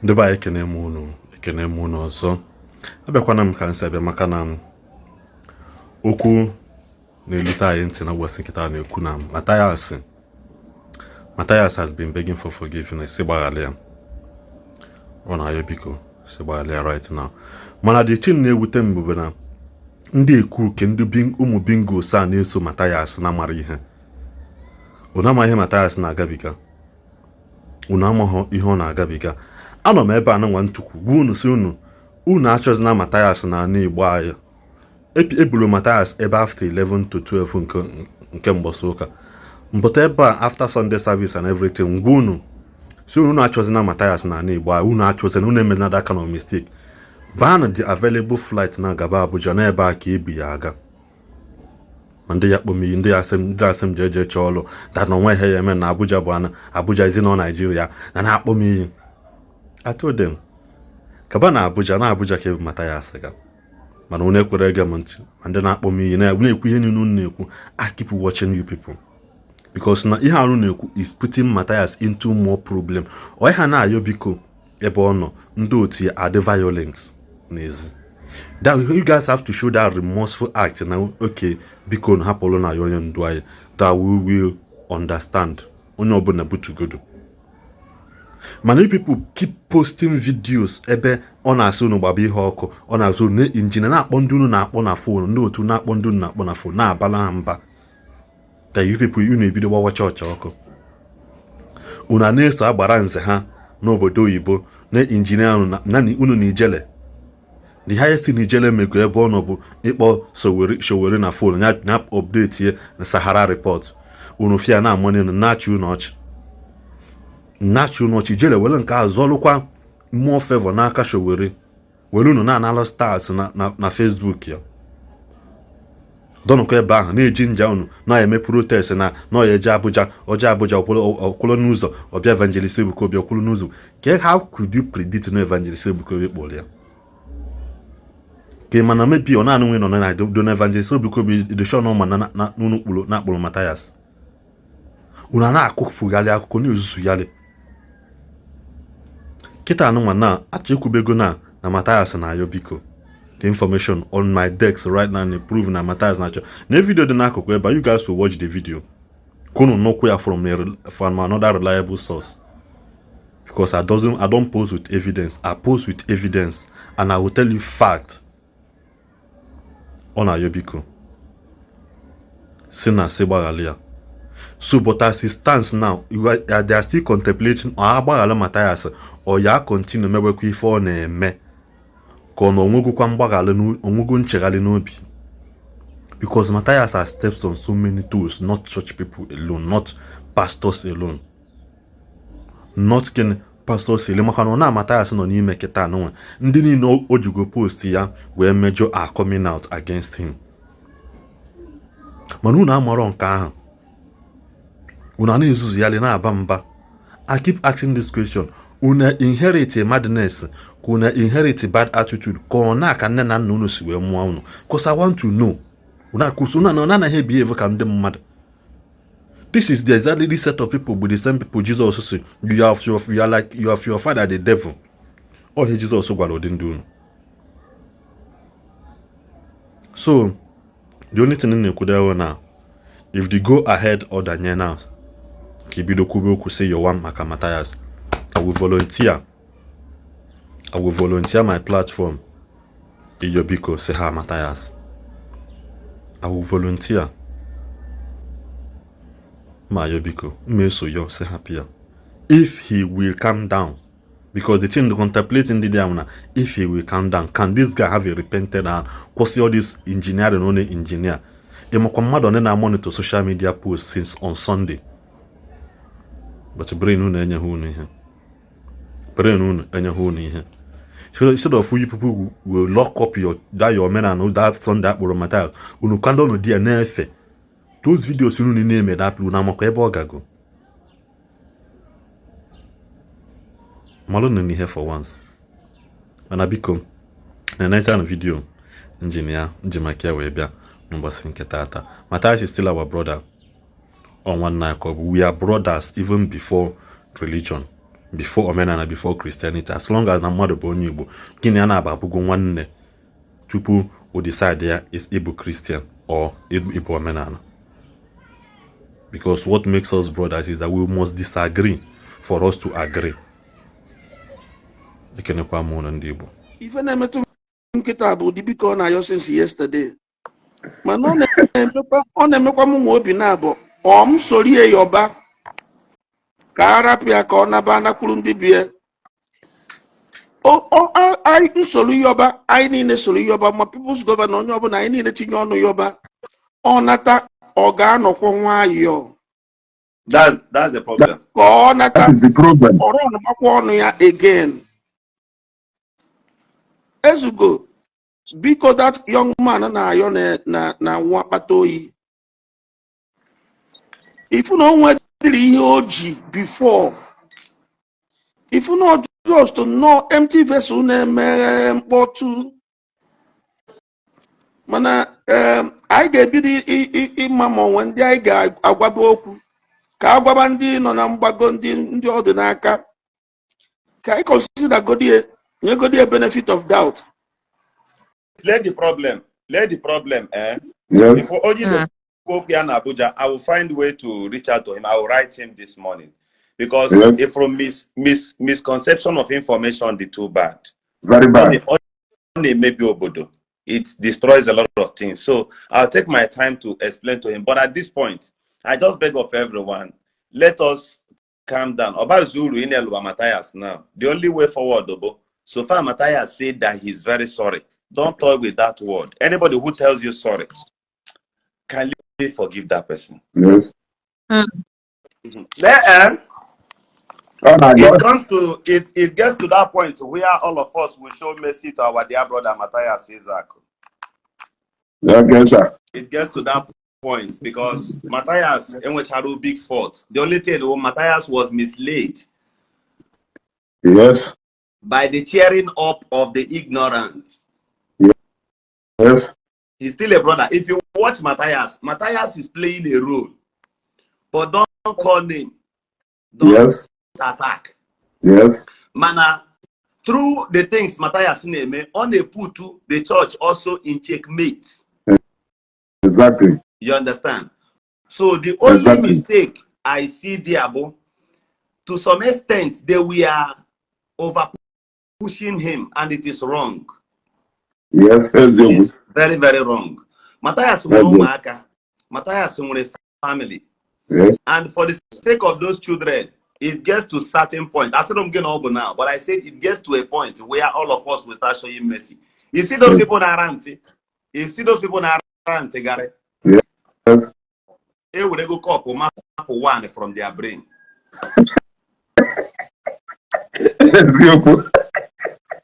Ndị be anyị, ekene m unu, ekene m unu ọzọ. Abịakwana m ka m si abịa, maka na okwu na-elute anyị ntị na ụbọchị nkịta na-ekwu na Matthias has been begging for forgiveness, si gbaghara ya. Ọ na-ayọ biko si gbaghara ya right now. Mana the thing na-ewute m bụ na ndị ekuke, ndị ụmụ bingos a na-eso Matthias na mara ihe unu ama ihe Matthias na-agabiga, unu amaghị ihe ọ na-agabiga. Anọ m ebe a na nwa ntukwu gwa unu, si unu, unu achọzina Matthias na ala Igbo anyị. Ebulu Matthias ebe after 11 to 12 nke mbọsị ụka mpụta ebe a, after Sunday service and everything, ngwa unu, si unu, unu achọzina Matthias na ala Igbo anyị. Unu achọzina, unu emela that kind of mistake. Baa the available flight na gaba Abuja, n'ebe a ka ebi ya aga. Ma ndị ya kpọm iyi, ndị asị m jee jee chọọ ọlụ that na onwe ihe ya eme na Abuja bụ ana Abuja ezi nọ Naijiria na na-akpọ m iyi. I told them, gaba na Abuja, na Abuja ka ebu Matthias ga. Mana unu ekwere ege m ntị. Ma ndị na-akpọ m iyi na-ekwu ihe niile unu na-ekwu, I keep watching you people, because na ihe arụ na-ekwu is putting Matthias into more problem. Ọ ha na-ayọ biko ebe ọ nọ, ndị otu ya adị violent n'ezi. That you guys have to show that remorseful act na, okay, biko na hapụrụ na ya onye ndu anyị, that we will understand. Onye ọbụla butugodo. Mana you people keep posting videos ebe ọ na-asị unu gbaba ihe ọkụ, ọ na-asị unu injinia na-akpọ ndị unu na-akpọ na phone, ndị otu na-akpọ ndị unu na-akpọ na phone, na-abala ha mba, that you people, unu ebido gbawa chọọchị ọkụ. Unu a na-eso agbara nze ha n'obodo oyibo na injinia unu na unu na ijele. The highest thing ijele mego ebe ọ nọ bụ ịkpọ Sowore na phone ya, update ye na Sahara Report. Unu fia na amanye unu na-achị unu ọchị, na-achị unu ọchị. Ijele were nke a zọlụkwa mmụọ favor n'aka Sowore, were unu na-analụ stars na Facebook ya, dọnụkọ ebe ahụ na-eji nja unu na-eme protest na ọ ya eje Abuja, oje Abuja, ọkwụrụ n'ụzọ ọbịa Evangelist Ebuka Obi ọkwụrụ n'ụzọ ke. How could you predict na Evangelist Ebuka Obi kpọrọ ya ka? Mana maybe ọ na-anụ nwe nọ na do na Evangelist Ebuka Obi the show nọ ma na n'unu kpụrụ na akpụrụ Matthias. Unu a na-akụfugharị akụkọ na-ezuzugharị kịta anụnwa na achọ ekwubego na Matthias na-ayọ biko. The information on my desk right now na-prove na Matthias na-achọ na video dị n'akụkụ ebe a. You guys will watch the video ka unu nụkwu ya from another reliable source, because I don't post with evidence. I post with evidence and I will tell you fact. Ọ na-ayọ biko, si na si gbaghara ya. So, but as it stands now, they are still contemplating ọ agbaghara Matthias ọ ya continue mewekwa ife ọ na-eme, ka ọ na onwegokwa mgbaghara, onwego nchegharị n'obi, because Matthias has stepped on so many toes, not church people alone, not pastors alone, not ken pastors alone. Maka na ọ na Matthias nọ n'ime kịta anụnwa, ndị niile o jigo post ya wee mejọ are coming out against him. Mana unu amarọ nke ahụ, unu a na-ezuzugharị na-aba mba. I keep asking this question: unu inherit madness, ka unu inherit bad attitude, ka ọ na-aka nne na nna unu si wee mụọ unu? 'Cause I want to know. Unu akwụsị unu na anaghị ebehave ka ndị mmadụ. This is the exactly this set of people with the same people Jesus si, You are like, you have your father the devil." Ọ ihe Jesus gwara ụdị ndị unu. So the only thing m na-ekwudewo na if the go ahead order nye now ka ibido kwube okwu sị yọwa maka Matthias, I will volunteer, I will volunteer my platform iyo biko sị ha Matthias. I will volunteer ma yo biko mma eso yo sị hapụ ya if he will calm down, because the thing contemplating dị there na if he will calm down. Can this guy have a repented and kwụsị all this engineering ọ na-engineer? Ịmakwa mmadụ onye na-monitor social media posts since on Sunday? But brain unu enyeghị unu ihe, brain unu enyeghị unu ihe. So instead of you people will lock up your that your omenala that Sunday akpọrọ Matthias, unu kwando unu di ya na-efe those videos unu na-eme that unu amakwa ebe ọ gago. Malụ na ihe for once. Mana biko na-eneta na video njin ya nji maka ya wee bịa n'ụbọchị nke taata. Matthias is still our brother. Ọ nwanne anyị ka ọ bụ. We are brothers even before religion. Before omenala, before Christianity, as long as na mmadụ bụ onye Igbo, gịnị a na-aba abụgo nwanne tupu o decide ya is ịbụ Christian or ịbụ omenala. Because what makes us brothers is that we must disagree for us to agree. Ekenekwa m ụnụ, ndị Igbo. Ife na-emetụ m nkịta bụ ụdị biko ọ na-ayọ since yesterday, mana ọ na-emekwa m nwa obi na-abụ ọ m sorie yọba ka a rapụ ya ka ọ naba nakwuru ndị bie. Anyị nsoro yọba, anyị niile soro yọba, ma People's Governor, onye ọbụla, anyị niile tinye ọnụ yọba, ọ nata, ọ ga-anọkwa nwayọọ. That's the problem. Ka ọ nata. That is the problem. Ọrụ ọnụmakwa ọnụ ya again. Ezugo, biko, that young man na-ayọ na nwa akpata oyi ifu na o nwedịrị ihe o ji before, ifu na ọ just nnọọ empty vessel na-eme mkpọtụ. Mana anyị ga-ebido ịma ma onwe ndị anyị ga-agwaba okwu, ka a gwaba ndị nọ na mgbago, ndị ọ dị n'aka, ka anyị consider godie, nyegodie benefit of doubt. Let the problem. Let the problem. Eh? Yes. Before Oji go here in Abuja, I will find way to reach out to him. I will write him this morning because if from misconception of information, the too bad. Very bad. Ọ na-emebi obodo. It destroys a lot of things. So I'll take my time to explain to him. But at this point, I just beg of everyone, let us calm down. Obazuru Ineluwa Matthias now. The only way forward, Obo, so far Matthias said that he's very sorry. Don't toy with that word. Anybody who tells you sorry, kindly forgive that person. Yes. Then, Oh my it God. comes to it it gets to that point where all of us will show mercy to our dear brother Matthias Isaac. Okay, sir. It gets to that point because Matthias enwechara big fault. The only thing though, Matthias was misled by the cheering up of the ignorant. He's still a brother. If you watch Matthias, Matthias is playing a role. But don't call name. Don't attack. Mana through the things Matthias na-eme, ọ na-put the church also in checkmate. You understand? So the only mistake I see there, bụ, to some extent, they were over pushing him, and it is wrong. Eziokwu. It's very, very wrong. Matthias nwere Eziokwu. ụmụaka. Matthias nwere family. And for the sake of those children, it gets to certain point. I said I'm getting over now, but I said it gets to a point where all of us will start showing mercy. You see those people that rant, you see those people that rant, Gary. They will go cup map one from their brain. Eziokwu.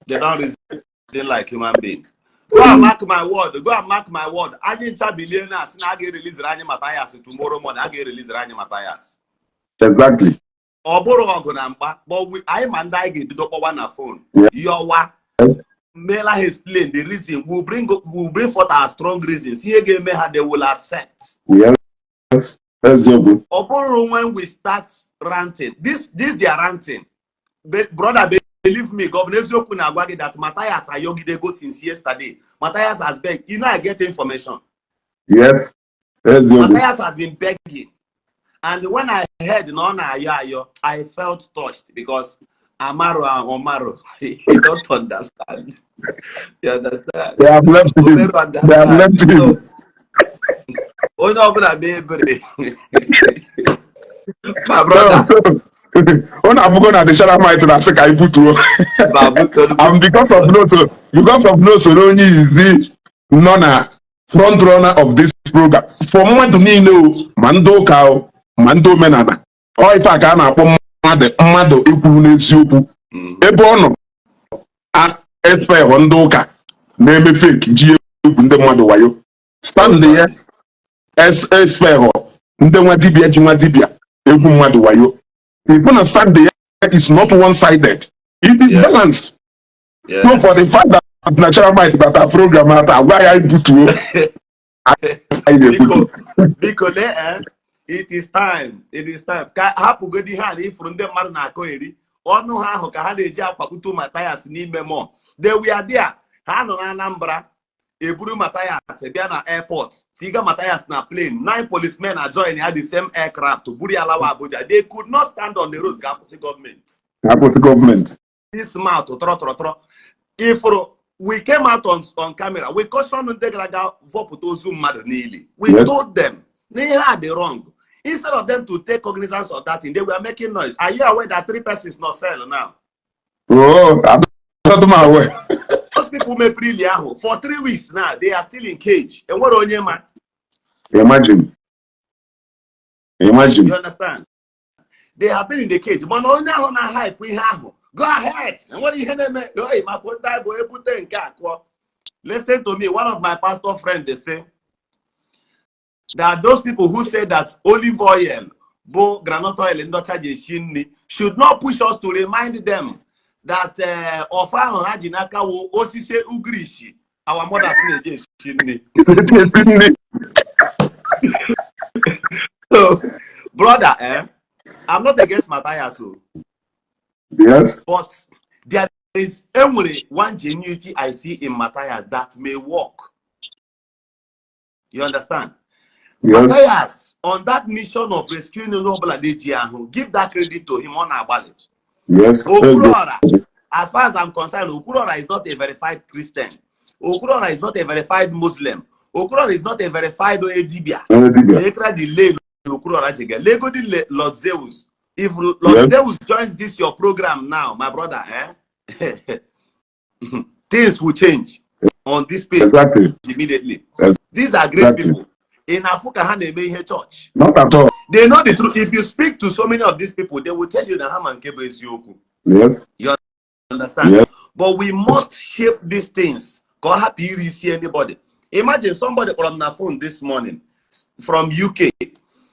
They don't reason like human being. Go and mark my word. Go and mark my word. Anyị ncha bilie na asị na a ga-erelease anyị Matthias tomorrow morning. A ga-erelease anyị Matthias. Ọ bụrụ ọgụ na mgba, but anyị ma ndị anyị ga-ebido kpọwa na phone. Yọwa. Meela ha explain the reason. We will bring forth our strong reasons. Ihe ga-eme ha, they will accept. Yes. Eziokwu. Ọ bụrụ when we start ranting, this their ranting. Brother, believe me, Governor Eziokwu na-agwa gị that Matthias ayọgidego since yesterday. Matthias has begged. You know I get information. Yes. Eziokwu. Matthias has been begging. And when I heard na ọ na-ayọ ayọ, I felt touched because Amaro and Omaro, he don't understand. You understand? They have left him. Omero They have understand. left him. So, onye ọbụla mee ebere. My brother. So, ọ na-abụgo na the Sharamite na-asị ka anyị butuo. Babu. And because of no soro onye izi nọ na front runner of this program for mmadụ niile o, ma ndị ụka o, ma ndị omenala, ọ ife a ka a na-akpọ mmadụ ikwuru n'eziokwu. Ebe ọ nọ a expel ndị ụka na-eme fake ji egwu ndị mmadụ wayo, stand ya expel ndị nwa dibịa ji nwa dibịa egwu mmadụ wayo. Ịfụ na stand ya is not one-sided, it is balanced. So for the fact that na Charamite bata program ata agwa ya butuo, anyị na-ebutu. Biko, biko, lee, eh, it is time, it is time ka hapụgodi ha na ifuru ndị mmadụ na-akọ eri. Ọnụ ha ahụ ka ha na-eji akwakputu Matthias n'ime mọ. They were there. Ha nọ na Anambra eburu Matthias bịa na airport, tiga Matthias na plane. Nine policemen are join ya the same aircraft, buru ya lawa Abuja. They could not stand on the road ka akwụsị gọọmenti. Akwụsị gọọmenti. This mouth tọrọ tọrọ tọrọ ifuru. We came out on camera, we caution ndị gara aga vọpụta ozu mmadụ niile. We told them na ihe a dị wrong. Instead of them to take cognizance of that thing, they were making noise. Are you aware that three persons no cell now? Oh, adọtụ m aware. Those people mepere ili ahụ for 3 weeks now, they are still in cage. Enwere onye ma. Imagine, imagine. You understand? They have been in the cage. Mana onye ahụ na-hype ihe ahụ, go ahead, enwere ihe na-eme oyi maka ndị bụ ebute nke a kụọ. Listen to me, one of my pastor friend, they say that those people who say that olive oil bụ groundnut oil ndị ọcha ji esi nri should not push us to remind them that ọfọ ahụ ha ji n'aka wo osisi ugirishi our mothers na-eji esi nri. Esi nri. So brother, eh, I'm not against Matthias o. But there is enwere one genuinity I see in Matthias that may work. You understand? Yes. Matthias, on that mission of rescuing onye ọbụla na-eji ahụ, give that credit to him, ọ na-agbalị. Okwuluora, as far as I'm concerned, Okwuluora is not a verified Christian. Okwuluora is not a verified Muslim. Okwuluora is not a verified onye dibia. Onye dibịa. Lekra the lane Okwuluora jega. Legodi Lord Zeus. If Lord Zeus joins this your program now, my brother, eh? Things will change on this page immediately. These are great people. In Africa, ha na-eme ihe church. Not at all. They know the truth. If you speak to so many of these people, they will tell you that ha ma nke bụ eziokwu. You understand? Yes. But we must shape these things ka ọ hapụ iri isi anybody. Imagine somebody kpọrọ m na phone this morning from UK,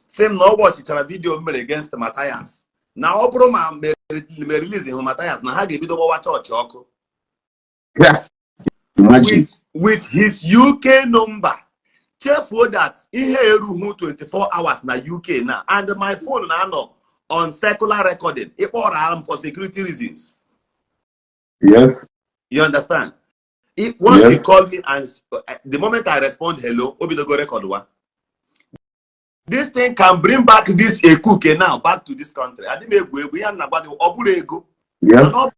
sị m na ọ watchichara video m mere against Matthias, na ọ bụrụ ma me release hụ Matthias, na ha ga-ebido gbawa chọọchị ọkụ. Yeah. Imagine. With his UK number. Chefuo that ihe erughị 24 hours na UK na, and my phone na-anọ on circular recording, ịkpọrọ m for security reasons. You understand? If, once Yes. you call me and the moment I respond hello, obidogo record wa. This thing can bring back this ekuke now back to this country. Adị m egwu egwu ihe m na-agwa gị, ọ bụrụ ego. Yes. Mana ọ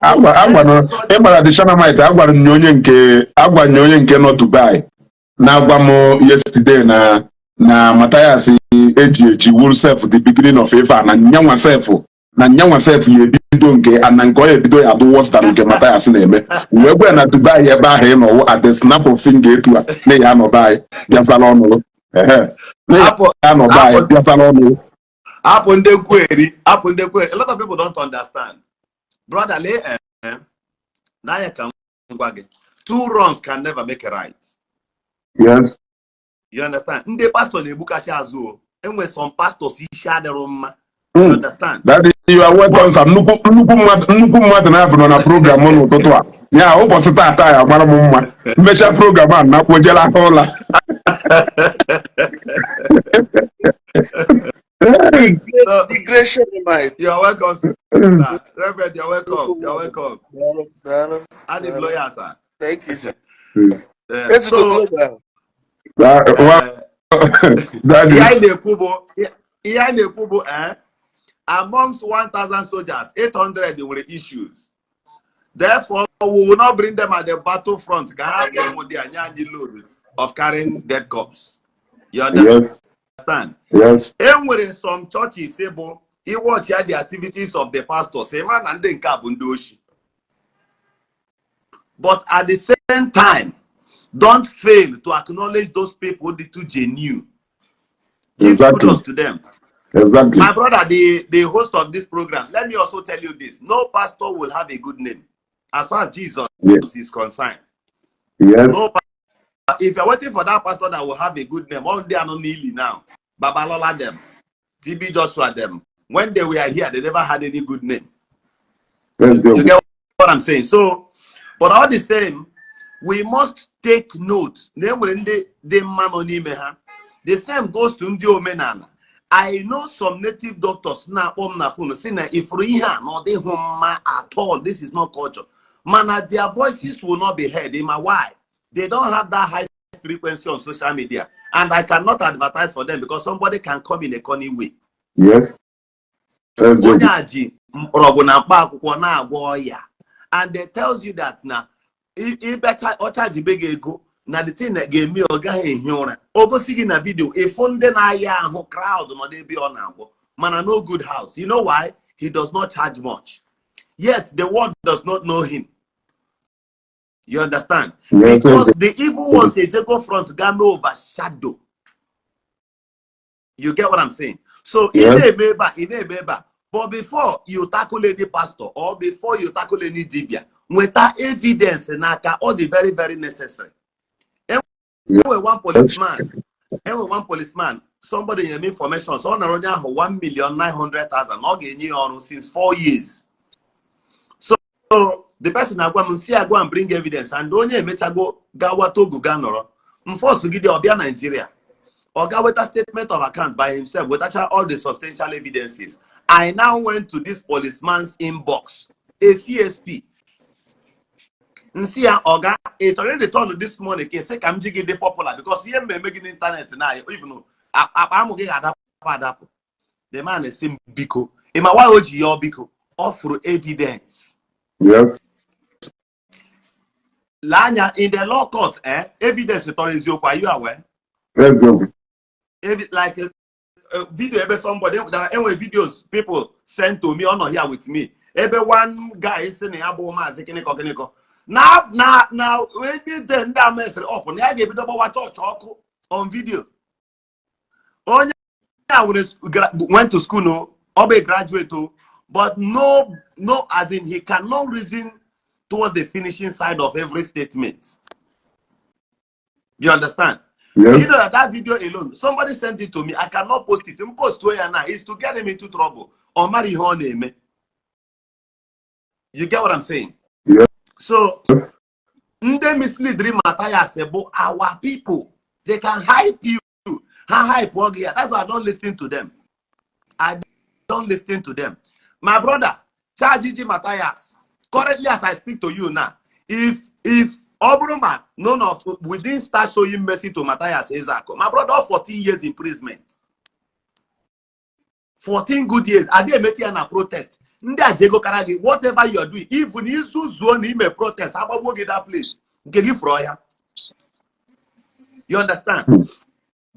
Agwa agwa na ịgbara the Shanamite, agwara m onye nke agwa m onye nke nọ Dubai na-agwa m yesterday na Matthias eji eji wuru sef the beginning of ife a, na nyanwa sef ya ebido nke na nke ọ ya ebido ya adụ worse than nke Matthias na-eme. Wee gwa ya na Dubai ebe ahụ ị nọ, at the snap of finger etu a na ya anọba anyị bịasala ọnụ ehe na ya Hapụ anọba anyị bịasala ọnụ. Hapụ ndị nkweri, hapụ ndị nkweri. A lot of people don't understand. Brother, lee, eh, n'anya ka m gwa gị. Two wrongs can never make a right. You understand? Ndị pastor na-egbukachi azụ o. Enwe some pastors isi adịrọ mma. You understand? Daddy, you are welcome, sir. Nnukwu mmadụ na-abụ nọ na program n'ụtụtụ a. Ya ụbọchị taata ya mara m mma. Mmechaa program a nakwa ojela aka ụla. So, The great Shanamite. You are welcome, sir. Reverend, you're welcome. You're welcome. Daalụ, daalụ, Adị m daalụ. lawyer, sir. Thank you, sir. Ezugo So, Global. Daddy, ihe anyị na-ekwu bụ amongst 1000 soldiers, 800 nwere issues. Therefore, we will not bring them at the battlefront ka ha ga-enwe dị anyị anyị load of carrying dead corpse. You understand? Yes. E nwere some churches bụ iwatch ya the activities of the pastors, ị mara na ndị nke a bụ ndị oshi. But at the same time, don't fail to acknowledge those people dị too genuine. Give kudos to them. My brother, the host of this program, let me also tell you this. No pastor will have a good name as far as Jesus is concerned. No, if you're waiting for that pastor that will have a good name, all they are not nearly now. Babalola them, TB Joshua them. When they were here, they never had any good name. You get what I'm saying? So, but all the same, we must take note. Na enwere ndị dị mma nọ n'ime ha. The same goes to ndị omenala. I know some native doctors na-akpọ m na phone si na ifuru ihe a na ọ dịghị mma at all. This is not culture. Mana their voices will not be heard. Ịma why? They don't have that high frequency on social media, and I cannot advertise for them because somebody can come in a corny way. Yes. Onye a ji mkpọrọgwụ na mkpa akwụkwọ na-agwọ ọya, and they tells you that na ịbịacha ọcha jibe gị ego na the thing ga-eme, ọ gaghị ehi ụra. O gosi gị na video, ịfụ ndị na-aya ahụ, crowd nọ n'ebe ọ na-agwọ, mana no good house. You know why? He does not charge much. Yet the world does not know him. You understand? Yes. Because the evil ones ejego front ga mee overshadow. You get what I'm saying? So ị Yes. na-eme ebe a, ị na-eme ebe a, but before you tackle any pastor or before you tackle any dibia, nweta evidence n'aka. Ọ dị very, very necessary. Enwe one policeman, enwe one policeman, somebody nyere m information, so ọ nara onye ahụ 1,900,000 na ọ ga-enye ya ọrụ since 4 years. So the person agwa m si agwa m bring evidence, and onye emechago gawa Togo, ga nọrọ mfọsụgide, ọbịa Nigeria, ọ ga weta statement of account by himself, wetacha all the substantial evidences. I now went to this policeman's inbox, a CSP, nsị ya, "Ọga, ị chọrọ return this money ka esi ka m ji gị dị popular? Because ihe mmemme gị n'ịntanetị na even akpa amụ gị ga-adapụ adapụ." The man esi m biko. Ị ma why o ji ya? Ọ biko, ọ fụrụ evidence. Lee anya, in the law court, evidence tọrọ eziokwu. Are you aware? Eziokwu. Like video ebe somebody there, enwe videos people send to me, ọ nọ here with me, ebe one guy sị na ya bụ Maazị kịnịkọ kịnịkọ na ebe ndị a mesịrị ọpụ na ya ga-ebido gbawa chọọchị ọkụ on video. Onye a nwere went to school, no, ọ bụ a graduate o, but no, as in, he cannot reason towards the finishing side of every statement. You understand? Yes. You know that that video alone, somebody sent it to me. I cannot post it. M post ya now is to get him into trouble. Or marry ihe ọ na-eme. You get what I'm saying? Yes. So, ndị mislead Matthias bụ our people. They can hype you. Ha hype gị ya. That's why I don't listen to them. I don't listen to them. My brother, charge G Matthias. Currently, as I speak to you now, if ọ bụrụ ma none of we didn't start showing mercy to Matthias Ezeaku, my brother, 14 years imprisonment. 14 good years. Adị emeti ya na protest. Ndị a ji ego kara gị, whatever you are doing, even izuzuo na ime protest, agbagbuo gị that place. Nke gị fụrụ ya. You understand?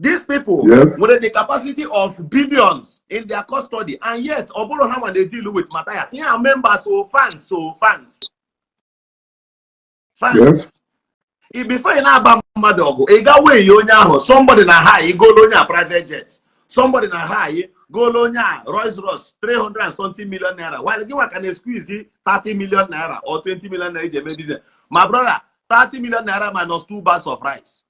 These people nwere the capacity of billions in their custody, and yet ọ bụrụ ha ma na-deal with Matthias. Ihe a members o, fans o, fans. Fans. Before ị na-aba mmadụ ọgụ, ị ga wee onye ahụ, somebody na ha golo onye a private jet, somebody na ha golo onye a Rolls Royce 300 and something million naira, while gị nwa ka na-squeeze 30 million naira or 20 million naira iji eme business. My brother, 30 million naira minus two bags of rice.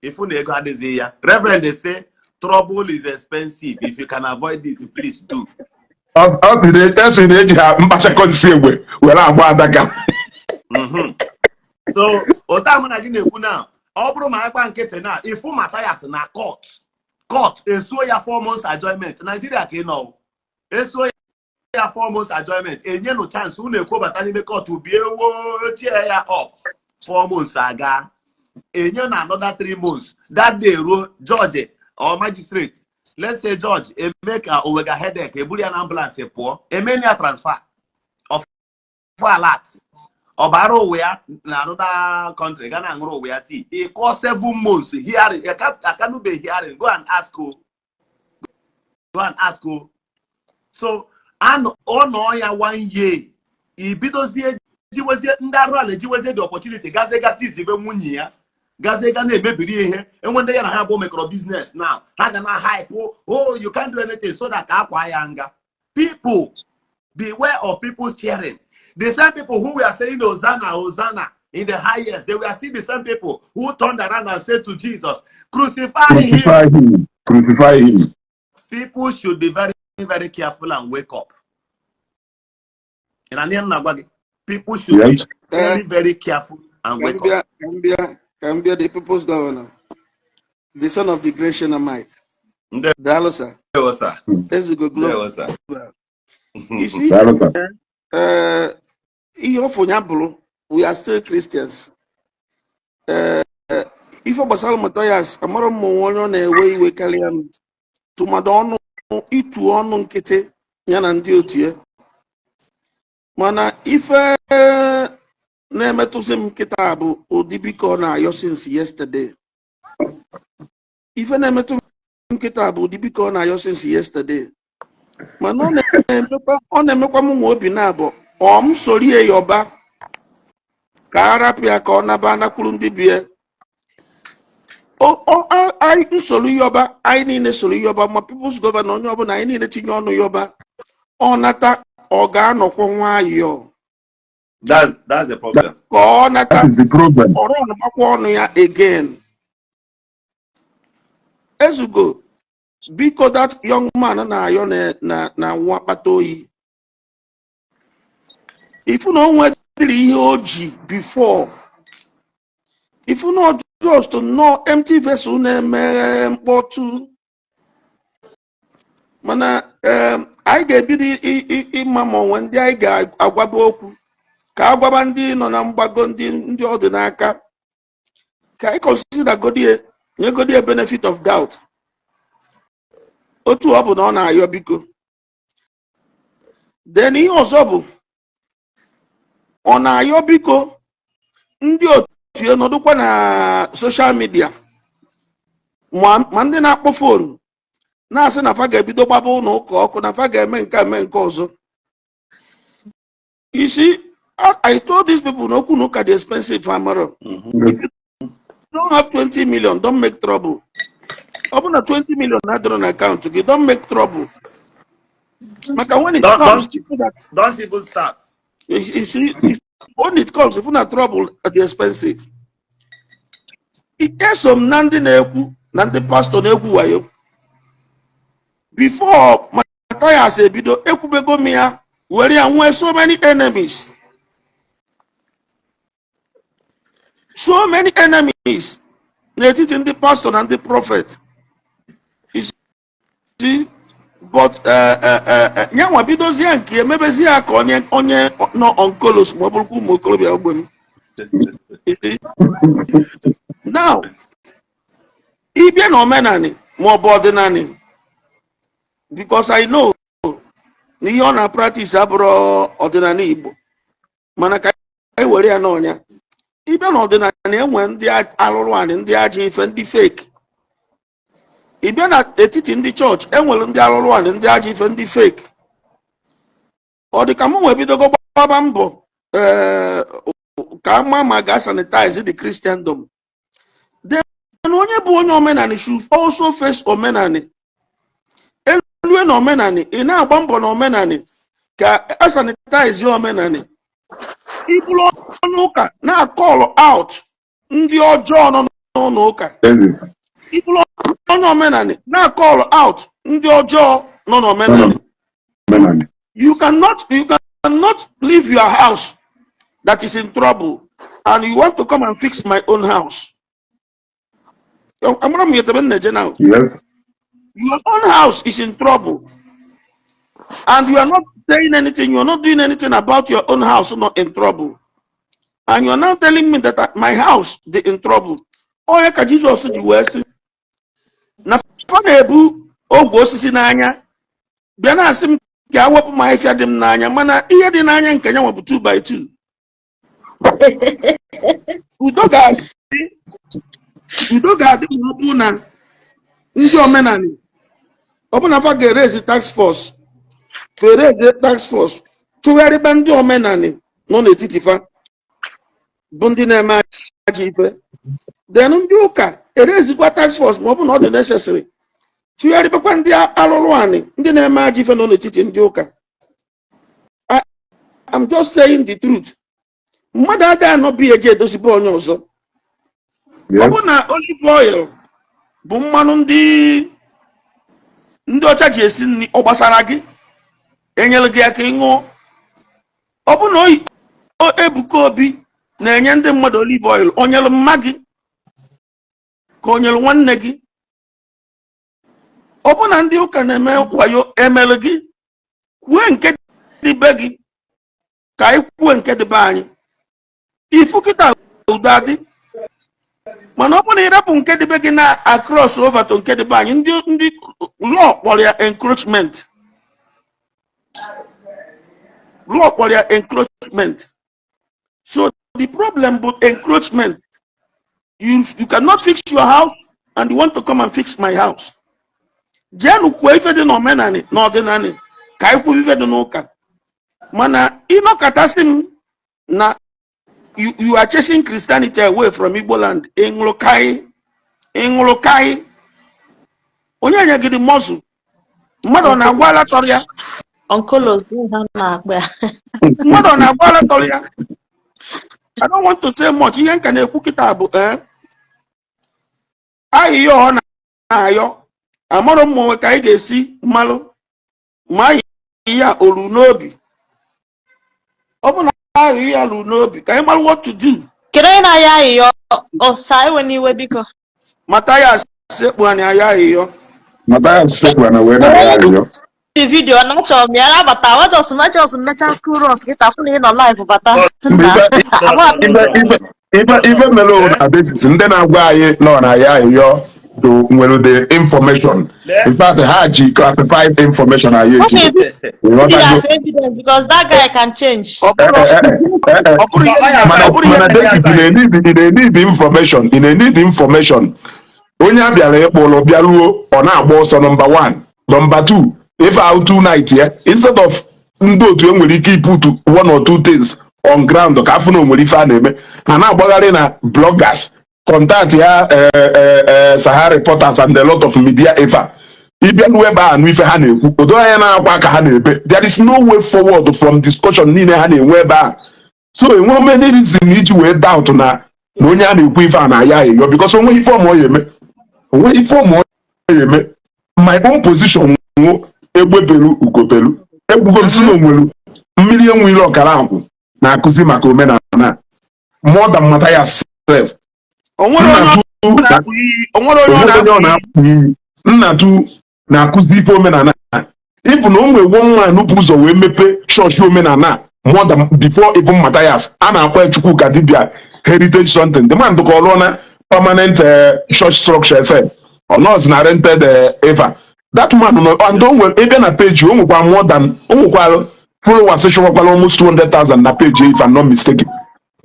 Ifu na ego adịghị ya. Reverend, they say trouble is expensive. If you can avoid it, please do. Ọ sị na esi na eji ha mkpachakọ nsị egbe were agba adaka. So otu a mụ na gị na-ekwu na ọ bụrụ ma akpa nkịtị na ifu Matthias na court esuo ya 4 months adjournment. Nigeria ka ị nọ o. Esuo ya 4 months adjournment, enyenụ chance unu ekwobata n'ime court bie ochie ya up 4 months, aga enye na another 3 months. That day ruo, judge or magistrate, let's say judge, eme ka o wega headache, eburu ya na ambulance pụọ, emeni ya transfer of alert, ọ bara ụwa ya na another country, ga na-aṅụrụ ụwa ya tii. Ịkọ 7 months hearing, akanube hearing. Go and ask o, go and ask o. So anọ ọ nọ ya one year, ibidozie jiwezie ndị arụ ala, ejiwezie the opportunity gazie ga tizibe nwunye ya, gazie ga na-emebiri ihe. Enwe ndị ya na ha bụ mekọrọ business now, ha ga na hype, "Oh, you can't do anything," so that ka akwa ya nga. People, beware of people sharing. The same people who were saying "Hosanna, Hosanna in the highest," they were still the same people who turned around and said to Jesus, "Crucify him." Crucify him, crucify him. People should be very, very careful and wake up. Ị na-anụ ihe m na-agwa gị? People should Yes. be very, very careful and Ka m wake up. bịa, ka m bịa, ka m bịa, the people's governor. The son of the great Shunammite. Ndewo. Daalụ, sir. Sir. Ezugo Ndewo, Global. sir. You see, Daalụ, sir. Ihe ọfụ ya bụrụ, we are still Christians. Ife gbasara Matthias, amara m onwe onye ọ na-ewe iwe karịa m, tụmadụ ọnụ itu ọnụ nkịtị ya na ndị otu ya. Mana ife na-emetụzi m nkịta bụ ụdị biko ọ na-ayọ since yesterday. Ife na-emetụ m nkịta bụ ụdị biko ọ na-ayọ since yesterday. Mana ọ na-emekwa m nwa obi na-abụ ọ m sorie ya ọba ka a rapụ ya ka ọ naba anakwuru ndị bie. Anyị nsoro yọba, anyị niile soro yọba, ma People's Governor, onye ọbụla, anyị niile tinye ọnụ yọba, ọ nata, ọ ga-anọkwa nwayọọ. That's the problem. Ka ọ nata, That is the problem. ọrụ ọnụmakwa ọnụ ya again. Ezugo, biko, that young man na-ayọ na nwa akpata oyi. Ifu na o nwedịrị ihe o ji before, ifu na ọ just nnọọ empty vessel na-eme mkpọtụ. Mana anyị ga-ebido ịma ma onwe ndị anyị ga-agwaba okwu, ka a gwaba ndị nọ na mgbago, ndị ọ dị n'aka, ka anyị consider godie, nyegodie benefit of doubt. Otu ọ bụ na ọ na-ayọ biko. Then ihe ọzọ bụ, ọ na-ayọ biko, ndị otu ya nọdụkwa na social media, ma ndị na-akpọ phone na-asị na fa ga-ebido gbaba ụlọ ụka ọkụ, na fa ga-eme nke a, mee nke ọzọ. You see, I told these people na okwu na ụka dị expensive. Amaro, if you don't have 20 million, don't make trouble. Ọ bụ na 20 million na-adịrọ na akaụntụ gị, don't make trouble, maka when it comes, Don't, don't even start. You see, when it comes, if na trouble dị expensive. Eso m na ndị na-ekwu na ndị pastọ na-egwu wayo before Matthias ebido. Ekwubego m ya, were ya nwee so many enemies, so many enemies n'etiti ndị pastọ na ndị prophet. You see, but nyanwa bidozie nke emebezie ya ka onye nọ onkolos, ma ọ bụrụkwa ụmụ okorobịa ogbe m. You see? Now, ịbịa na omenani ma ọ bụ ọdịnani, because I know na ihe ọ na-practice abụrụ ọdịnala Igbo, mana ka anyị were ya n'ọnya. Ịbịa na ọdịnala, enwe ndị alụrụ anị, ndị ajọ ife, ndị fake. Ịbịa n'etiti ndị chọọchị, enwere ndị alụrụ anị, ndị ajọ ife, ndị fake. Ọ dị ka m nwee bidogo gbaba mbọ ka ama ma ga sanitize the Christendom. Then onye bụ onye omenani should also face omenani. Elue na omenani, ị na-agba mbọ na omenani ka a sanitize omenani. Iburu onye ụka na-call out ndị ọjọọ nọ n'ụlọ ụka, iburu onye omenani na-call out ndị ọjọọ nọ n'omenani. You cannot leave your house that is in trouble and you want to come and fix my own house. Amara m yetebe nneje now. Yes. Your own house is in trouble and you are not saying anything, you are not doing anything about your own house not in trouble, and you are now telling me that my house dị in trouble. Onye ka Jizọs ji wee sị na fa na-ebu ogwe osisi n'anya bịa na-asị m ka a wepụ m ahịfịa dị m n'anya, mana ihe dị n'anya nke ya nwe bụ 2 by 2. Udo ga-adị, udo ga-adị ma ọ bụ na ndị omenani ọbụna fa ga-erezi task force, fereze task force, chụgharịba ndị omenani nọ n'etiti fa bụ ndị na-eme ajọ ife. Then ndị ụka erezikwa task force, ma ọ bụ na ọ dị necessary, chụgharịbakwa ndị alụrụ anị, ndị na-eme ajọ ife nọ n'etiti ndị ụka. I'm just saying the truth. Mmadụ adịghị anọ bi eji edozibe onye ọzọ. Ọ bụ na olive oil bụ mmanụ ndị ọcha ji esi nri, ọ gbasara gị? Enyere gị aka ịṅụọ? Ọ bụ na Ebuka Obi na-enye ndị mmadụ olive oil, o nyere mma gị ka o nyere nwanne gị? Ọ bụ na ndị ụka na-eme wayo emelụ gị, kwue nke dị be gị ka anyị kwue nke dị be anyị. Ifu kịta udo adị. Mana ọ bụrụ na ịrapụ nke dị be gị na across over to nke dị be anyị, ndị law kpọrọ ya encroachment. Law kpọrọ ya encroachment. So the problem bụ encroachment. You cannot fix your house and you want to come and fix my house. Jeenụ kwuo ife dị n'omenani na ọdịnani ka anyị kwuo ife dị n'ụka. Mana ịnọkọtasị m na you are chasing Christianity away from Igbo land. Ịṅụrụ kai, ịṅụrụ kai. Onye nye gị dị mọzụ mmadụ ọ na-agwa ala tọrọ ya? Onkolos ha na-akpọ ya. Mmadụ ọ na-agwa ala tọrọ ya? I don't want to say much. Ihe nka na-ekwu kịta bụ ayịyọ ọ na-ayọ, amarọ m onwe ka anyị ga-esi malụ ma ayịyọ ya olu n'obi. Ọ bụ na ayịyọ ya olu n'obi, ka anyị malụ what to do. Kedu onye na-ayọ ayịyọ? Ọsa ewe n'iwe, biko. Mathias sekpu anyị ayọ ayịyọ. Mathias sekpu na wee na-ayọ ayịyọ. The video na achọrọ m ya nabata wajọs mechaa school runs kịta, fụ na ị nọ live bata. Mgbe ife mere o na basis ndị na-agwa anyị nọ na ya ayịyọ do nwere the information. In fact, ha ji classified information anyị eji. Okay, as evidence, because that guy can change. Ọ bụrụ ihe Mana ọ bụrụ ihe mana David, ị na-need information, ị na-need information. Onye a bịara ịkpụ ụlọ bịaruo, ọ na-agba ọsọ. Number one, number two, ife out two night ya, instead of ndị otu enwere ike iput one or two things on ground ka afọ na onwere ife a na-eme, ha na-agbagharị na bloggers, contact ya, Sahara Reporters and a lot of media. Ife a ịbịa n'ebe ebe a nụ ife ha na-ekwu, odo anya na-akwa ka ha na-ebe. There is no way forward from discussion niile ha na-enwe ebe a. So enwe many reason iji wee doubt na onye a na-ekwu ife a na-aya ayịyọ, because onwe ife ọma ọ ya eme, onwe ife ọma ọ ya eme. My own position nwụ, egbe belu ugo belu. Egbugo m si na onwelu mmiri enwe ile ọkara akwụ na-akụzi maka omenala more than Mathias sef. Onwere onye ọ na-akpụ iyi, onwere onye ọ onwere onye ọ na-akpụ iyi. Na-akpụ iyi nnatu na-akụzi ife omenala. Ịfụ na o nwere one man bụ ụzọ wee mepee chọọchị omenala more than before even Mathias, a na-akpọ ya Chukwuka Dibia Heritage something. The man ka ọ lụọ na permanent church structure sef, ọ nọọsụ na rented eva. That man nọ and o nwere ebe na page o nwekwa more than, o nwekwara followers chọwakwara almost 200,000 na page, if I'm not mistaken.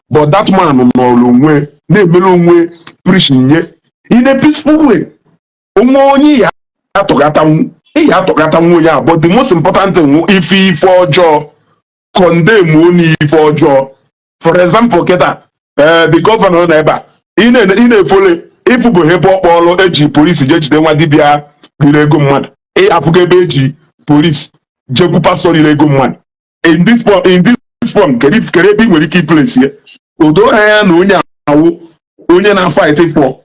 But that man nọrọ onwe na-emere onwe preaching nye in a peaceful way. Onwe onye ya atọgatanwu, ị ya atọgatanwu onye a. But the most important thing wụ ife ọjọọ, condemn onye ife ọjọọ. For example, kịta the governor nọ ebe a, ị na-efole ịfụbụ ebe ọ kpọrọ eji polisi jee jide nwa dibịa riri ego mmadụ. Ị afụgo ebe eji polisi jekwu pastọ riri ego mmadụ? In this form, kedu ebe ị nwere ike iplace ya? O doo anya na onye awụ onye na-fight for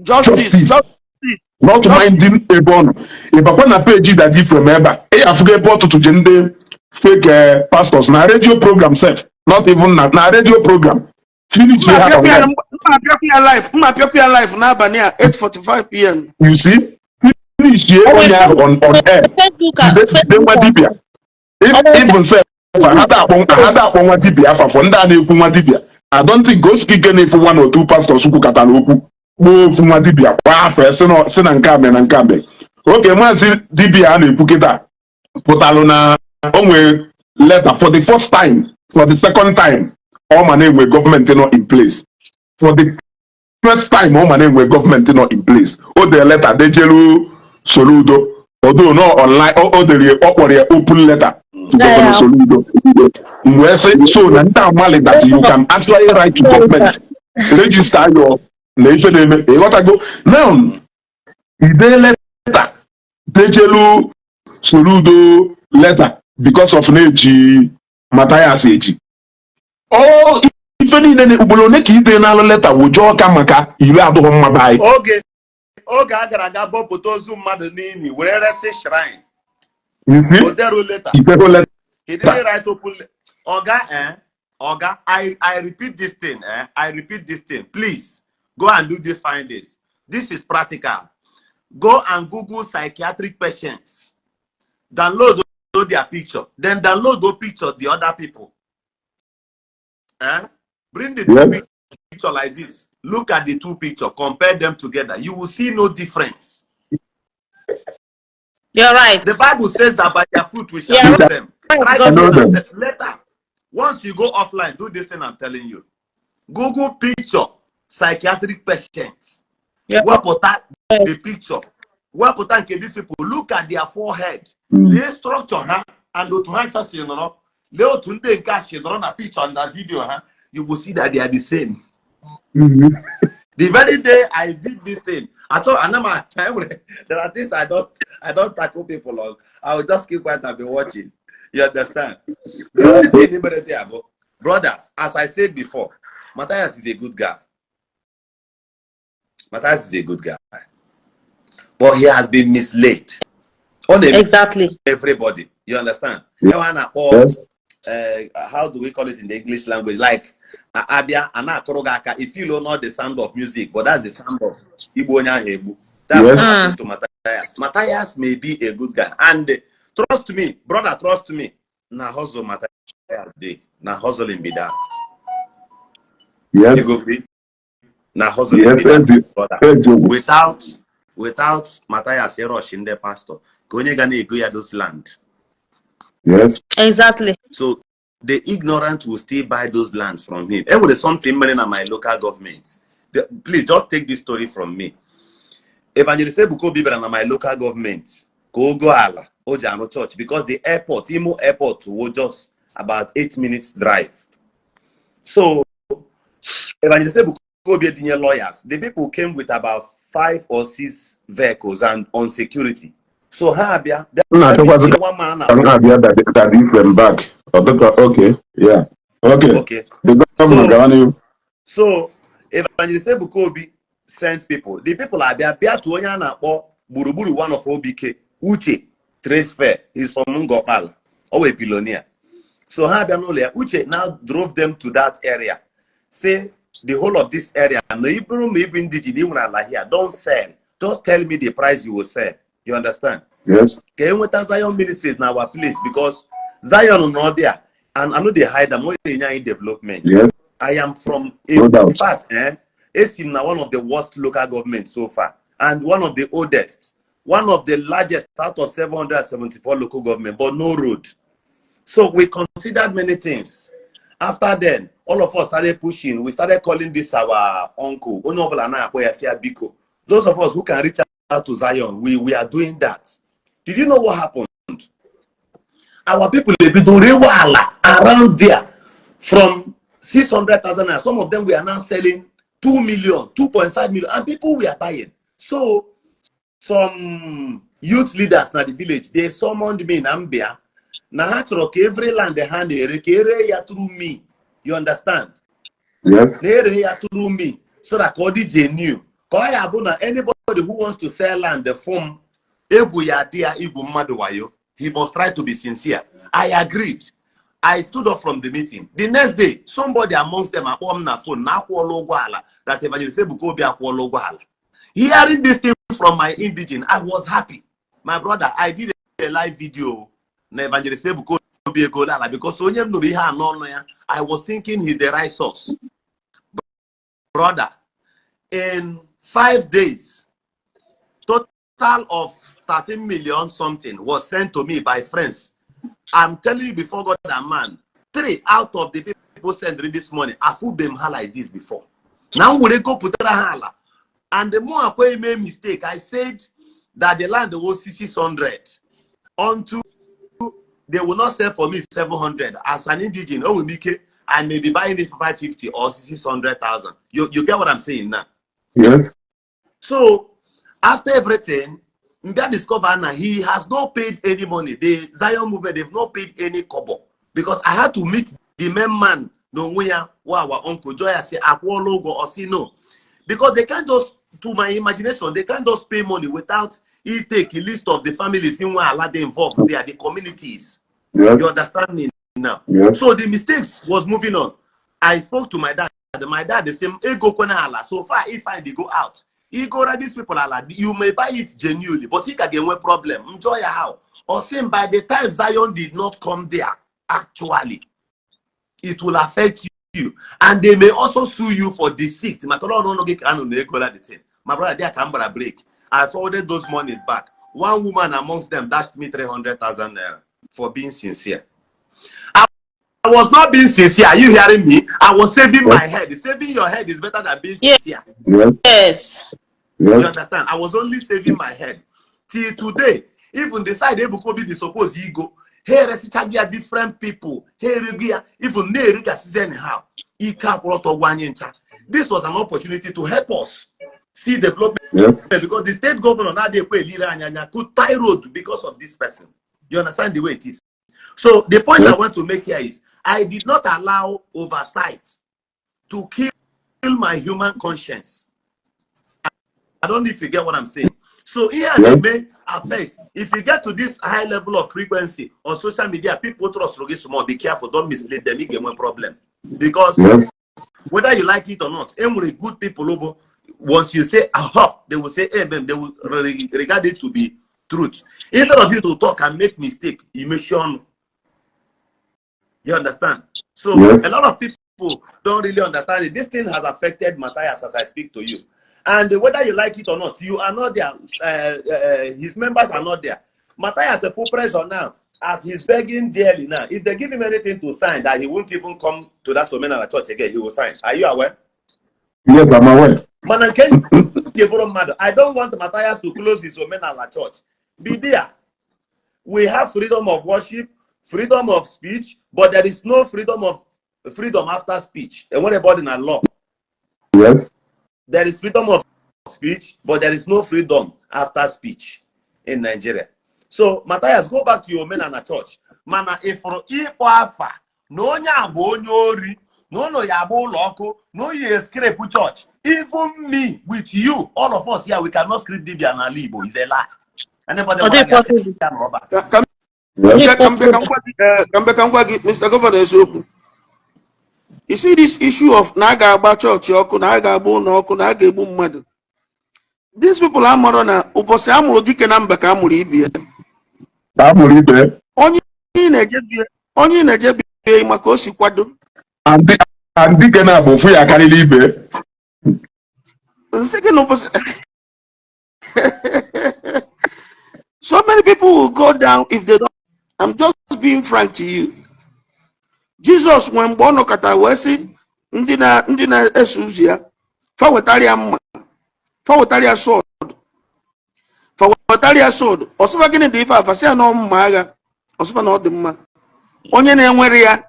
justice. Justice. Justice. Not Justice. minding ebe ọ nọ. Ịbakwa na peji Daddy from ebe a, ị afụgo ebe ọtụtụ ji ndị fake pastors na radio program sef, not even na radio program finish Mma ha. apịakwa ya. Online. Mma apịakwa ya live n'abalị a, 8:45 p.m. You see, finish ye onye ahụ on air. Facebook. Jide nwa dibịa. Even sef, ha da akpọ nwa dibịa afa. For ndị a na-ekwu nwa dibịa, I don't think osike na-efu one or two pastors kwukọtara okwu kpọọ okwu nwa dibịa kwa afọ, sị na nke a mere na nke a mere. Oge maazị dibịa a na-ekwu kịta pụtalụ na o nwere letter for the first time, for the second time ọ ma na-enwe gọọmenti nọ in place, for the first time ọ ma na-enwe gọọmenti nọ in place, o dere letter dejelu Soludo. Although no online, o dere, ọ kpọrọ ya open letter to Governor Soludo. M wee sị so na ndị amali that you can actually write to government, register your na ife na-eme. Ịghọtago? Now ide letter dejelu Soludo letter because of na-eji Mathias eji ọ ife niile na ugboro ole ka ide n'alụ letter wụjọ ọka maka ire adụghị mma be anyị. Oge a gara aga bọpụta ozu mmadụ n'ili were resi shrine. You see? O dero letter. Idego letter. He didn't write open Oga, eh? Oga, I repeat this thing, eh? I repeat this thing. Please go and do this findings. This is practical. Go and Google psychiatric patients. Download their picture. Then download the picture the other people. Eh? Bring the two picture like this. Look at the two picture. Compare them together. You will see no difference. You're right. The Bible says that by their fruit we shall Yeah, know them. right. Try Because this Know thing them. later. Once you go offline, do this thing I'm telling you. Google picture psychiatric patients. You're Wepụta right. the picture. Wepụta nke these people. Look at their forehead. Lee structure ha and otu ha ncha si nọrọ. Lee otu ndị nke a si nọrọ na picture na video ha. You will see that they are the same. The very day I did this thing, I thought I know my there are things I don't tackle people on. I will just keep quiet and be watching. You understand? The only thing immediately about brothers, as I said before, Matthias is a good guy. Matthias is a good guy. But he has been misled. On everybody. You understand? Yes. How do we call it in the English language? Like abịa a na-akụrụ gị aka, if you know the sound of music, but that's the sound of igbu onye ahụ egbu. That's what happened to Matthias. Matthias may be a good guy, and trust me, brother, trust me. Na hustle Matthias dey. Na hustling be that. You go free. Na hustling be that, brother. Eziokwu. Without Matthias rush ndị pastor ka onye ga na-ego ya those land. So the ignorant will still buy those lands from him. Enwere something mere na my local government. Please just take this story from me. Evangelist Ebuka Obi bịara na my local government ka o go ala o ji arụ church because the airport, Imo Airport, was just about 8 minutes drive. So Evangelist Ebuka Obi etinye lawyers. The people came with about five or six vehicles and on security. So ha abịa M na-achọkwazị one man ka m na-abịa Daddy Ifrem back. Ọ dịka okay, yeah. Okay. The governor, gawa n'ihu. So Evangelist Ebuka Obi sent people. The people abịa bịa to onye a na-akpọ Gburugburu, one of Obike Uche Trade Fair. He's from Ngokpala. Ọ wee billionaire. So ha abịa n'ụlọ ya. Uche now drove them to that area. Say the whole of this area, na iburu ma ibi ndị ji na ị nwere ala here, don't sell. Just tell me the price you will sell. You understand? Yes. Ka enweta Zion Ministries na our place because Zion nọ there and I no dey hide am, ọ na-enye anyị development. I am from No in doubt. fact, esi m na one of the worst local governments so far and one of the oldest, one of the largest out of 774 local government, but no road. So we considered many things. After then, all of us started pushing. We started calling this our uncle. Onye ọbụla na-akpọ ya si ya biko. Those of us who can reach out to Zion, we are doing that. Did you know what happened? Our people ebido rewe ala around there from 600,000 and some of them we are now selling 2 million, 2.5 million, and people were buying. So some youth leaders na the village, they summoned me na mbịa na ha chọrọ ka every land ha na-ere ka ere ya through me. You understand? Yes. Na ere ya through me so that ka ọ dị genuine, ka ọ ya bụ na anybody who wants to sell land form egwu ya adị ya igwu mmadụ wayo, he must try to be sincere. I agreed. I stood up from the meeting. The next day, somebody amongst them akpọ m na phone na akwụọla ụgwọ ala, that Evangelist Ebuka Obi akwụọla ụgwọ ala. Hearing this thing from my indigene, I was happy. My brother, I did a live video na Evangelist Ebuka Obi egola ala because onye m nụrụ ihe a n'ọnụ ya, I was thinking he's the right source. Brother, in 5 days, total of 13 million something was sent to me by friends. I'm telling you before God and man, three out of the people sent this money, afụbe m ha like this before. Now we go put ha ala. And the more I made mistake, I said that the land was 600. Unto they will not sell for me 700. As an indigene, oh, Mike, I may be buying it for 550 or 600,000. You get what I'm saying now? Yes. So after everything, Mbia discovered now he has not paid any money. The Zion Movement, they've not paid any kobo. Because I had to meet the main man, no where our uncle Joy say akwụọla ụgwọ or say no. Because they can't just, to my imagination, they can't just pay money without he take a list of the families in where Allah they involved there, the communities. You understand me now? Yes. So the mistakes was moving on. I spoke to my dad. My dad, the same ego kwana ala. So far, if I they go out, Igora these people ala, you may buy it genuinely, but ị ka ga-enwe problem. M jụọ ya how. Ọ sị m, by the time Zion did not come there, actually, it will affect you. And they may also sue you for deceit. Maka na ọnụ gị ka anụ na egola the thing. My brother, there ka m gbara break. I forwarded those monies back. One woman amongst them dashed me 300,000 naira for being sincere. I was not being sincere. Are you hearing me? I was saving my head. Saving your head is better than being sincere. Yes. You understand? I was only saving my head. Till today, even the side Ebuka Obi be suppose ego. Hey, resichagia different people. Hey, regia, even na-erigasịzi anyhow. Ike akwụrọtọ gwa anyị ncha. This was an opportunity to help us see development because the state governor na-adị ekwe elire anyị anya could tie road because of this person. You understand the way it is? So the point I want to make here is I did not allow oversight to kill my human conscience. I don't know if you get what I'm saying. So here may affect. If you get to this high level of frequency on social media, people trust you small. Be careful, don't mislead them. You get one problem. Because whether you like it or not, enwere good people obo, once you say aha, they will say amen. They will regard it to be truth. Instead of you to talk and make mistake, you make sure. You understand? So a lot of people don't really understand it. This thing has affected Matthias as I speak to you. And whether you like it or not, you are not there. His members are not there. Matthias a full pressure now, as he's begging dearly now. If they give him anything to sign that he won't even come to that Omenala church again, he will sign. Are you aware? Yes, I'm aware. Mana nke ji bụrụ mmadụ, I don't want Matthias to close his Omenala church. Be there. We have freedom of worship, freedom of speech, but there is no freedom of freedom after speech. And what about in a law? There is freedom of speech, but there is no freedom after speech in Nigeria. So, Matthias, go back to your Omenala church. Mana ifuru ịkpọ afa na onye a bụ onye ori, na ụlọ ya agba ụlọ ọkụ, na oyi scrape church. Even me with you, all of us here, we cannot script dibia n'ala Igbo. Is a lie. Anybody Ọ dị gwara gị possible. ya na ọba. Ka m bịa ka m bịa ka m gwa gị, ka m bịa ka m gwa gị, Mr. Governor, eziokwu. You see this issue of na a ga-agba chọọchị ọkụ, na a ga-agba ụlọ ọkụ, na a ga-egbu mmadụ, these people amarọ na ụbọchị a mụrụ dike na mba ka a mụrụ ibe ya. Ka a mụrụ ibe. Onye ị na-eje bie, onye ị na-eje bie maka o si kwado. And dike na bụ ofu ya karịrị ibe. Nsị gị na ụbọchị, so many people will go down if they don't. I'm just being frank to you. Jesus nwee mgbe ọ nọkọta wee sị ndị na-eso ụzọ ya fa wetara ya mma, fa wetara ya sword, fa wetara ya sword. Ọsịfa, "Gịnị dị ife afa?" Sị ya na ọ mma agha. Ọsịfa na ọ dị mma, onye na-enwere ya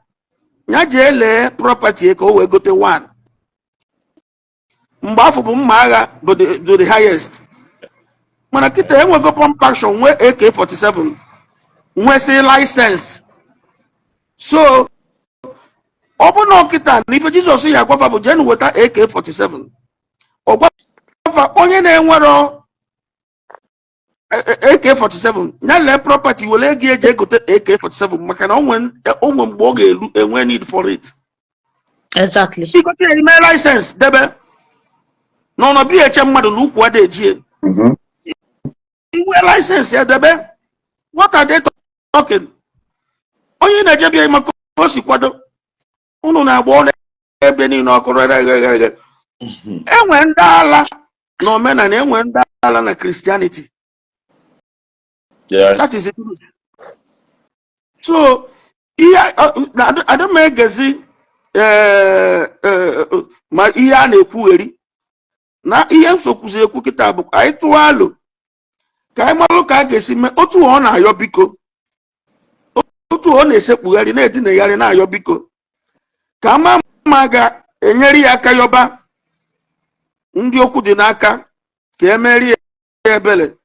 ya jee lee property ka o wee gote one. Mgbe afọ bụ mma agha bụ the highest, mana kịta enwego pump action, nwee AK47, nwesị license. So ọ bụ na ọkịta na ife Jizọs ya agwafa bụ jenu weta AK47. Ọ gwafa onye na-enwero AK47 ya lee property were ego eji egote AK47, maka na onwe mgbe ọ ga-elu enwe need for it. Igote ya, ime license, debe na ọnọdụ eche mmadụ na ukwu ada ejie. Inwe license ya, debe. What are they talking? Onye na-eje bịa maka o si kwado, unu na-agba ọrụ ebe niile ọkụ rere ghe ghe. Enwe ndị ala na omenala, enwe ndị ala na Christianity. That is the truth. So ihe adị m egezi ma ihe a na-ekwugheri na ihe nsokwuzi ekwu kịta bụ ka anyị tụọ alo, ka anyị malụ ka a ga-esi mee. Otu ọ na-ayọ biko, otu ọ na-esekpugharị, na-edinegharị, na-ayọ biko, ka ama ma ga-enyere ya aka yọba ndị okwu dị n'aka ka emeri ya ebele,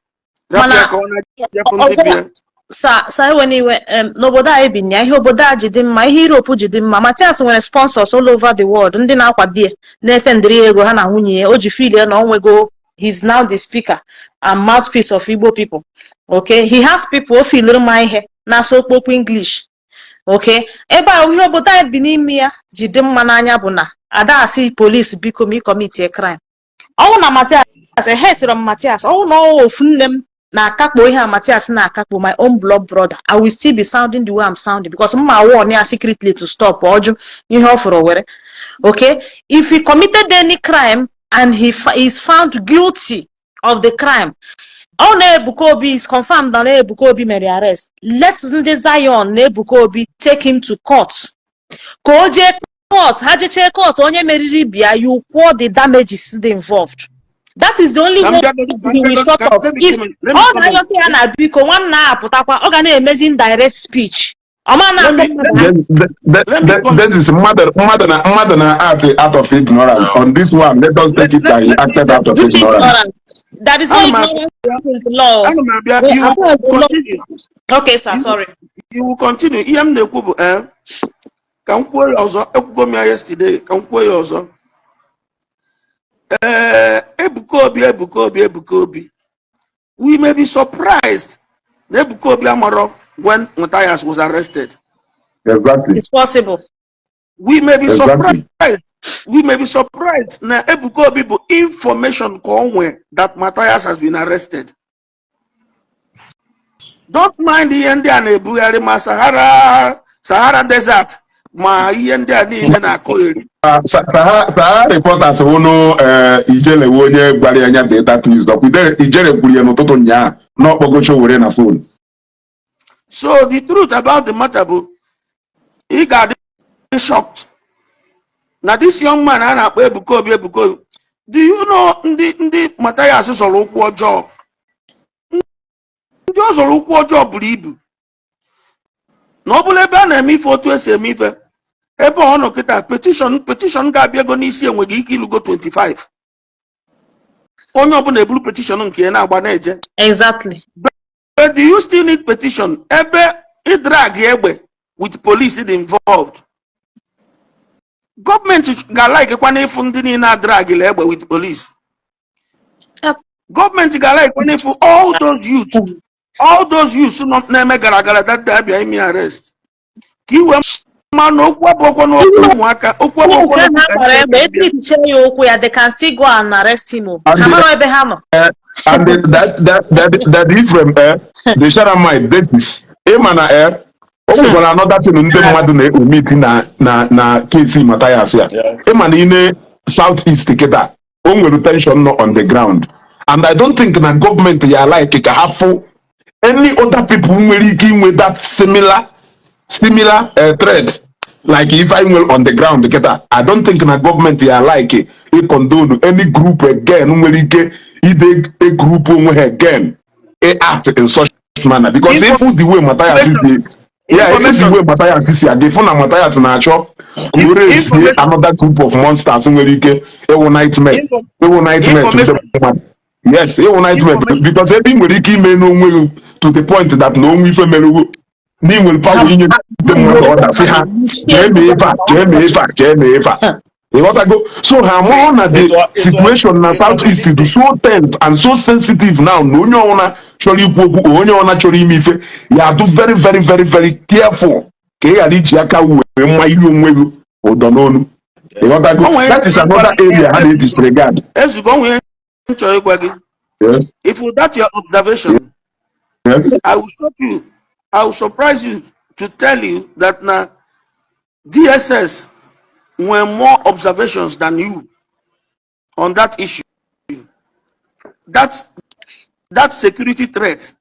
rapụ ya ka ọ na-ejepụ ndị bịa. Sa ewe n'iwe, n'obodo a ebi na ya, ihe obodo a ji dị mma, ihe Europe ji dị mma, Matias nwere sponsors all over the world, ndị na-akwado ya, na-efe ndịrị ya ego, ha na nwunye ya. O ji feel ya na o nwego, he's now the speaker and mouthpiece of Igbo people. Okay, he has people o filiri ma ihe na-asụ okpokpo English. Okay, ebe a ihe obodo anyị bi n'ime ya ji dị mma n'anya bụ na ada asị police biko ma ị commit crime. Ọnwụ na Matias Ehetịrọ m Matias. Ọ na ọ ofu nne m na-akakpo ihe a Matias na-akakpo, my own blood brother, I will still be sounding the way I'm sounding because mma warn ya secretly to stop ọjụ ihe ọ fụrụ were. Okay, if he committed any crime and he is found guilty of the crime, ọ na Ebuka Obi is confirmed na Ebuka Obi mere arrest, let ndị Zion na Ebuka Obi take him to court, ka o jee court, ha jechee court, onye meriri bịa, you kwụọ the damages dị involved. That is the only Ka m way bịa he will shut up. Let me If come in, let me ọ come in. na-ayọta ya na biko nwanna apụtakwa, ọ ga na-emezi indirect speech, ọ ma Let me na-akpọ mmadụ. Let me come. This is mmadụ na act out of ignorance. On this one, let us take it that he acted out of Which ignorance. ignorance? There is no Ana m ignorance in the law. Ana m abịa. Wait, You I thought the law. continue. Okay, sir, sorry. You will continue. Ihe m na-ekwu bụ ka m kwuo ya ọzọ, ekwugo m ya yesterday, ka m kwuo ya ọzọ. Ee, Ebuka Obi, Ebuka Obi, Ebuka Obi, we may be surprised na Ebuka Obi amarọ when Matthias was arrested. Exactly. It's possible. We may be surprised, we may be surprised na Ebuka Obi bụ information ka ọ nwee that Matthias has been arrested. Don't mind ihe ndị a na-ebugharị, ma Sahara Desert, ma ihe ndị a niile na-akọgheri. Sahara Reporters wụnụ Ijele wụ onye gwara ya nya data news dọkwa. Ijele kwuru ya n'ụtụtụ ụnyaahụ n'ọkpọgocho were na phone. So the truth about the matter bụ, ị ga-adị shocked na this young man a na-akpọ Ebuka Obi, Ebuka Obi, do you know ndị Matthias zọrọ ụkwụ ọjọọ? Ndị ọ zọrọ ụkwụ ọjọọ buru ibu na ọ bụrụ ebe a na-eme ife otu esi eme ife ebe ọ nọ kịta, petition ga-abịa ego n'isi enweghị ike ilugo 25. Onye ọbụla eburu petition nke ya na-agba na-eje. But do you still need petition ebe ị drag egbe with police dị involved? Gọọmenti ga-alaikekwa n'ịfụ ndị niile adragịla egbe with police. Gọọmenti ga-alaikwa n'ịfụ all those youths, all those youths nọ na-eme gara gara that day abịa ime arrest, ka iwe ma na okwu abụọkwa n'okwu ụmụaka, okwu abụọkwa Nke ha gbara egbe n'okwu. Etripiche ya ụkwụ ya, they can still go and arrest him o. And Ha mara ebe ha nọ. And that Ephraim, the Sharamite, this is ịma na o nwekwara another thing ndị mmadụ na-omit na case Matthias ya. Ịma na ine South East kịta, o nwere tension nọ on the ground, and I don't think na gọọmenti ya like ka ha fụ any other people nwere ike inwe that similar threat like if I nwere on the ground kịta. I don't think na gọọmenti ya like ị condone any group again nwere ike ide a group onwe ha again a act in such manner, because if the way Matthias si, yeah, if the way Matthias si aga, ifu na Matthias na-achọ ka o raise another group of monsters nwere ike ịwụ nightmare to ndị mmadụ. Yes, ịwụ nightmare, because ebe ị nwere ike ime n'onwe gị to the point that na onwe ife mere na ị nwere power inye ndị mmadụ ọda sị ha jee mee ife a, jee mee ife a, jee mee ife a, ịghọtago? So ha amụrụ na the situation na It was South a East dị mistake. so tense and so sensitive now na onye ọbụla chọrọ ikwu okwu, onye ọbụla chọrọ ime ife ya adụ very, very, very, very careful ka ị ghara iji aka wee mma ihe onwe gị ụdọ n'onu, ịghọtago? O nwere That is another area ha na-disregard. Ezugo, o nwere ihe m chọrọ ịgwa gị. If that your observation, I will shock you, I will surprise you to tell you that na DSS nwere more observations than you on that issue, that security threat.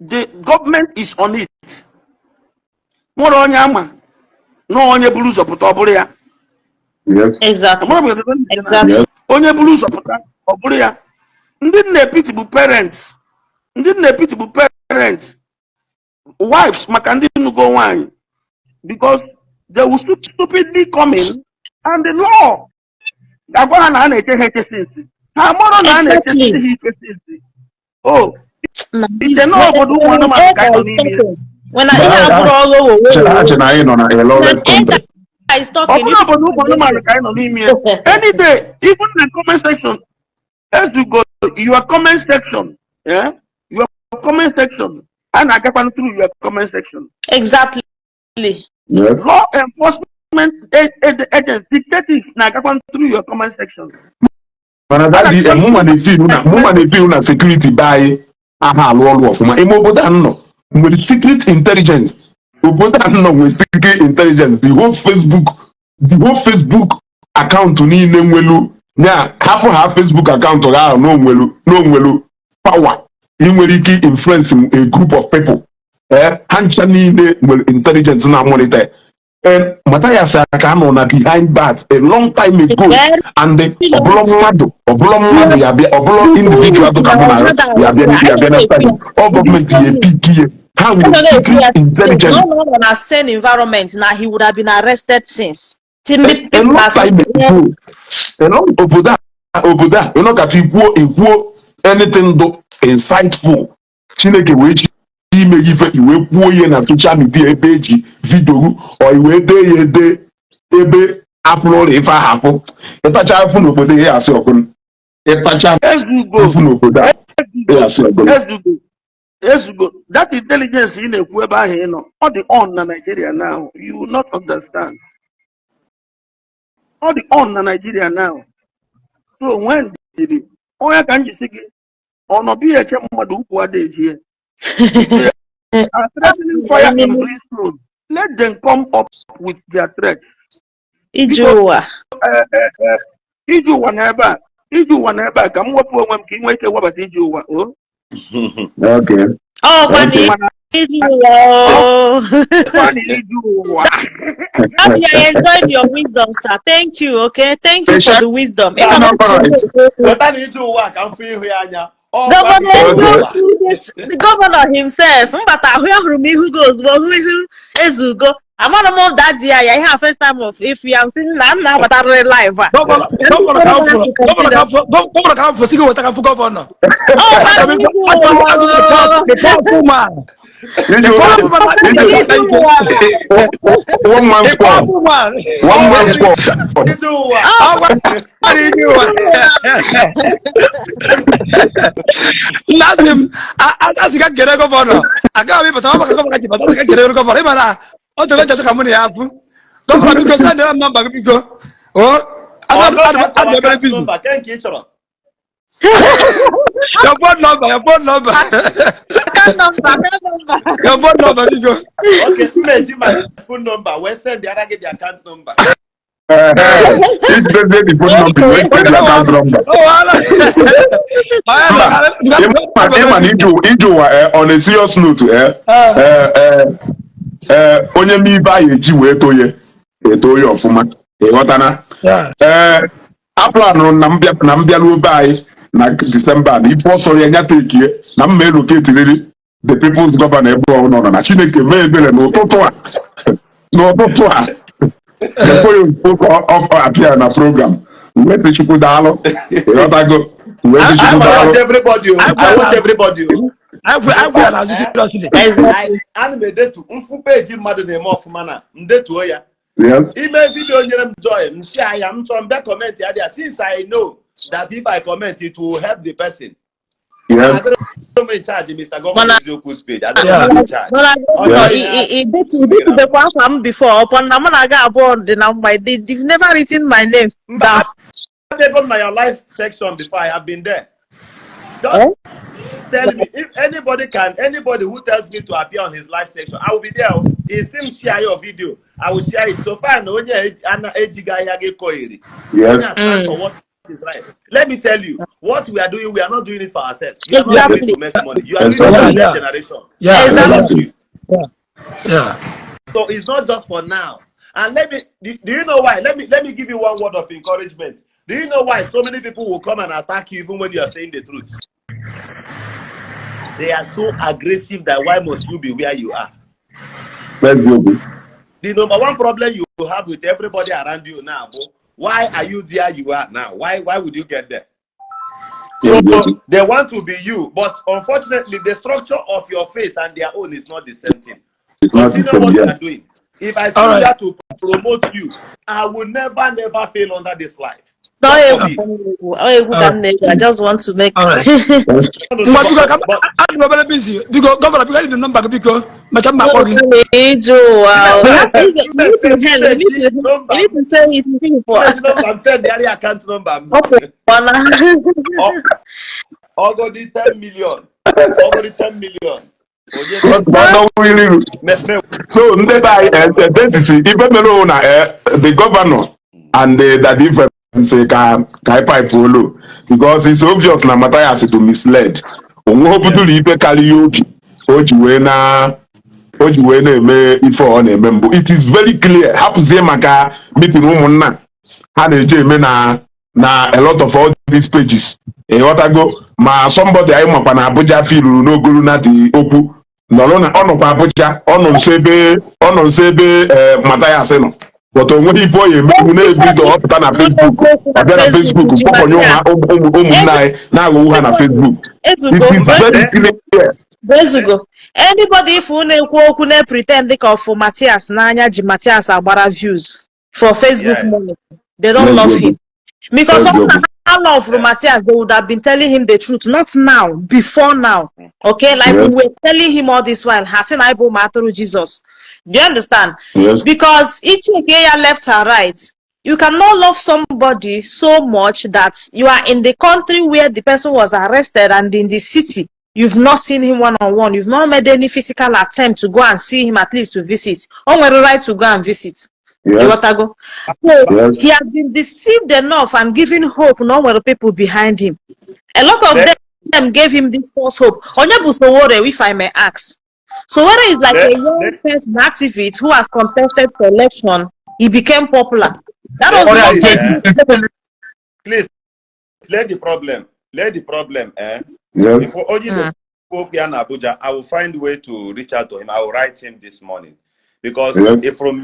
The government is on it. Nwere onye ama na onye buru ụzọ pụta, ọ bụrụ ya. Amara m ebe m Onye buru ụzọ pụta, ọ bụrụ ya. Ndị nna epiti bụ parents, ndị nna epiti bụ parents, wives, maka ndị nugo nwanyị, because they will stupidly come in and the law agwa ha na a na-eche ha eche since ha mụrụ na a na-eche ha ike since o Na iche na obodo ụmụ anụmanụ ka anyị nọ n'ime ya. When ihe abụrụ ọrụ owo. Chere ha che na anyị nọ na a lawless country. Is Ọ talking. bụrụ obodo ụmụ anụmanụ ka anyị nọ n'ime ya. Any day, even in the comment section, as you go your comment section, yeah, your comment section, a na-agakwa through your comment section. Law enforcement agents, detectives na-agakwa through your comment section. Mana daddy, mụnwa na-efeel na security be anyị aha alụ ọrụ ọfụma. Ime obodo a nọ nwere secret intelligence. Obodo a nọ nwere secret intelligence. The whole Facebook account niile nwelu ya, hafụ ha Facebook account ha ahụ n'onwelu power ị nwere ike influence a group of people. Ee, ha ncha niile nwere intelligence na monitor. Mathias ka nọ na behind bars a long time ago and ọbụlọ mmadụ ya bịa, ọbụlọ individual dịka mụ na ya bịa na stadium, ọ gọọmenti ya epick ihe ha nwere secret intelligence. No, no, na sane environment na he would have been arrested since. A long time ago, a long obodo a ịnọkata ikwuo anything do insightful, Chineke wee chi ime ife, iwee kwuo ihe na social media ebe eji video ọ iwee dee ya ede ebe apụrụ ụlọ ife ahụ afụ ịtacha afụ n'obodo ya asị ọkụnụ ịtacha Ezugo. afụ n'obodo a ya asị ọkụnụ. Ezugo, Ezugo, that intelligence ị na-ekwu ebe ahụ ị nọ, ọ dị on na Nigeria now. You will not understand. Ọ dị on na Nigeria now. So when did onye ka m ji sị gị ọnọbụ ya eche mmadụ ukwu ada eji ya. They are threatening fire and brimstone. Let them come up with their threat. Ije Biko, ụwa. Ije ụwa na ebe a, ije ụwa na ebe a, ka m wepụ onwe m ka ị nwee ike webata ije ụwa o. Okay. Ọkwa na Okay. Mana ije ụwa o. ọkwa na ije ụwa. Daddy, I enjoyed your wisdom, sir. Thank you, okay? Thank you for the wisdom. No, no, right. Weta na ije ụwa ka m fụ ihu ya anya. Ọ Governor gwa gị Okay. Eziokwu, the governor himself, mbata ahụ ya hụrụ m ihu gị ozugbo hụ ihu Ezugo. Amara m daddy ya ihe a first time of if ya sị na m na-abatarịrị live a. Governor ka m fụrụ, governor ka m fụrụ, governor ka m fụrụ, sị gị weta ka m fụ governor. Ọ gwara ihu ụwa. The powerful man. Ije The ụwa. powerful man. Ije Ije ụwa. One man The squad. powerful man. One man squad. Ije ụwa. Ọ gwara ije ụwa. Nna, asị m asị ka kere governor. Agaghị m ịbata ọ maka governor ji bata, asị ka kere governor. Ị ma na ọ chọrọ nchọchọ ka mụ na ya afụ. Governor, biko send m number gị, biko. O adị obere busy. Number ke nke ị chọrọ? Your phone number, your phone number. Account number, account number. Your phone number, biko. Okay, m na-eji my phone number wee send ara gị the account number. Ijide the phone number, wee send the account number. Oh, wala. Mba, ịma na ije ụwa, on a serious note, onye n'ibe anyị eji wee toye eto ya ọfụma, ịghọtana? Ee, aplanụrụ na mbịa na mbịaruo be anyị na Disemba na ife ọsọ ya nyata ekie na mma eloketiriri the people's governor ebe ọ nọ na Chineke mee ebere n'ụtụtụ a ekweghị ozugbo ka ọ apịa na program wee sị Chukwu daalụ, ịghọtago? Wee sị Chukwu I daalụ. watch everybody o. I watch everybody o. Anyị ya n'azụ, seriously. Exactly. Ana m edetu mfu peji mmadụ na-eme ọfụma na ndetuo ya. Ime video nyere m joy, m share ya, m chọọ m bịa comment ya there, since I know that if I comment, it will help the person. Adịrọ m in charge Mr. Governor Eziokwu page. Adịrọ m in charge. Mana governor, idetubekwa afa m before upon na mụ na gị abụọ dị na mma. You've never written my name Mba, down. I've been na your live section before. I have been there. Just Eh? tell me if anybody can, anybody who tells me to appear on his live section, I will be there. He seems share your video, I will share it. So far, na onye ana ejighị ahịa gị kọiri. Onye stand for what is right. Let me tell you, what we are doing, we are not doing it for ourselves. We are not doing it to make money. You are doing it for the next generation. So it's not just for now. And let me, do you know why? Let me give you one word of encouragement. Do you know why so many people will come and attack you even when you are saying the truth? They are so aggressive that why must you be where you are? Eziokwu. The number one problem you have with everybody around you now, bro, why are you there you are now? Why would you get there? So Eziokwu. they want to be you, but unfortunately, the structure of your face and their own is not the same thing. It's not the Continue same, what you yeah. are doing. If I see All right. that to promote you, I will never, never fail under this life. No, God egwu forbid. ka m na-egwu. Ọ egwu ka m na-egwu. I just want to make All right. Yes. Ngwa, biko, ka But adị m obere busy. Biko, governor, biko, adị m number gị, biko. Mecha mma akpọ gị. Ije ụwa o. You need to help. You need to say it people. Number m, send ya account number m. Ọ pụọla. Ọgọdị 10 million, ọgọdị 10 million, onye Ọdọwụ. me. So ndị be anyị, desisi ife mere o na the governor and the Daddy Ifem say ka anyị pipe olu, because it's obvious na Matthias do misled onwe obuduru ife karịa obi o ji wee na o ji wee na-eme ife ọ na-eme mbụ. It is very clear. Hapụzie maka meeting ụmụnna ha na-eji eme na a lot of all these pages, ịghọtago? Ma somebody anyị makwa na Abuja filuru n'ogolu na dị okwu nọrọ na ọ nọkwa Abuja, ọ nọ nso ebe ọ nọ nso ebe Mathias nọ, but o nweghị ife ọ ya emegbu na-ebido ọpụta na Facebook, ọ bịa na Facebook kpọkọnye ụmụnne anyị na-aghọgbu ha na Facebook. Ezugo. It is very clear. Ezugo. Anybody if na-ekwu okwu na-pretend ka ọfụ Matias n'anya ji Matias agbara views for Facebook money. They don't love him. Because Yes, ọ Yogo. na love Matias, they would have been telling him the truth. Not now, before now. Okay, like we were telling him all this while. Ha sị na anyị bụ ụmụ atụrụ Jesus. Do you understand? Yes. Because each ya left and right. You cannot love somebody so much that you are in the country where the person was arrested and in the city. You've not seen him one on one. You've not made any physical attempt to go and see him, at least to visit. O nwere right to go and visit. Ịghọtago? So Yes. he has been deceived enough and given hope na o nwere people behind him. A lot of them gave him this false hope. Onye bụ Sowore, if I may ask? Sowore is like a young person activist who has contested for election. He became popular. That was Ọrịa not ije. Please, let the problem, eh? Before onye na-ekwu okwu ya na Abuja, I will find way to reach out to him. I will write him this morning because if from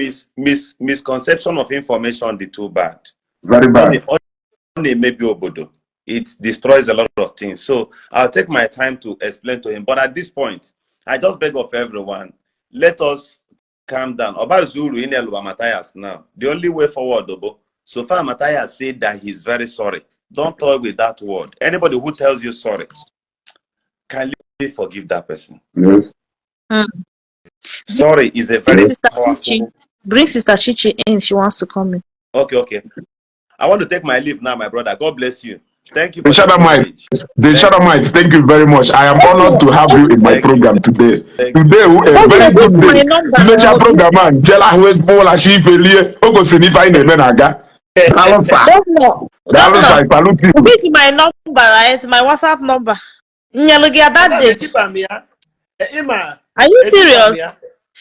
misconception of information dị too bad. Very Ọ bad. Ọ na-emebi obodo. It destroys a lot of things. So I'll take my time to explain to him. But at this point, I just beg of everyone, let us calm down. Obazuru Ineluwa Matthias now. The only way forward, Obo, so far Matthias said that he's very sorry. Don't toy with that word. Anybody who tells you sorry, kindly forgive that person. Sorry is a very Sister Chichi. powerful. Bring Sister Chichi in. She wants to come in. Okay. I want to take my leave now, my brother. God bless you. Thank you The for this Shadow Mite, privilege. the Shadow Mite, thank you very much. I am honored to have you in my Thank you. program today. Thank you. Today, a very Okay, good my day. number. Mmecha program a, njela ahụ ezigbo ụlọchi ife lie, o gosiri na ife anyị na-eme na-aga. Daalụ sir. Governor, Daalụ sir, I Governor, salute you. give my number, right? My WhatsApp number. Nyelu gị ya that day. Ejiba m ya. Ịma, Are you ejiba m serious? ya.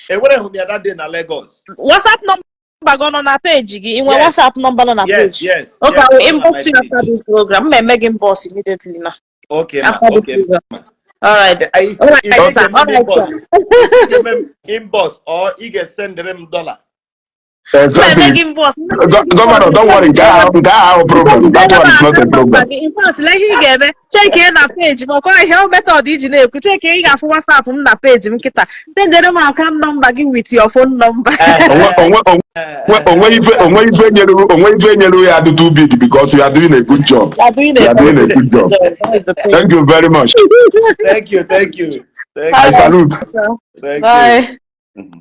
Enwereghị m ya that day na Lagos. WhatsApp number gị ọ nọ na page gị? Ị nwere Yes. WhatsApp number nọ na Yes, page? yes. Okay, Yes, I will ọ nọ na inbox my you after page. this program. M eme gị inbox immediately now. Okay, ma. After this Okay, program. ma. All right. All right, If sir. ị ga-eme All m right, inbox, sir. ị ga-eme m inbox or ị ga-esendịrị m dollar. M eme Exactly. gị inbox. Governor, don't worry, nke ahụ problem. That one is not a problem. In fact, lee ihe ị ga-eme, check na page m. Ọkwa ihe method iji na-ekwu, check, ị ga-afụ WhatsApp m na page m kịta. Sendere m account number gị with your phone number. Onwe ife nyere ya dị too big because you are doing a good job. You are doing You a are doing very a good job. good job. That is the thing. Thank you very much. Thank you, thank you. Thank I you. salute. Thank you. Bye.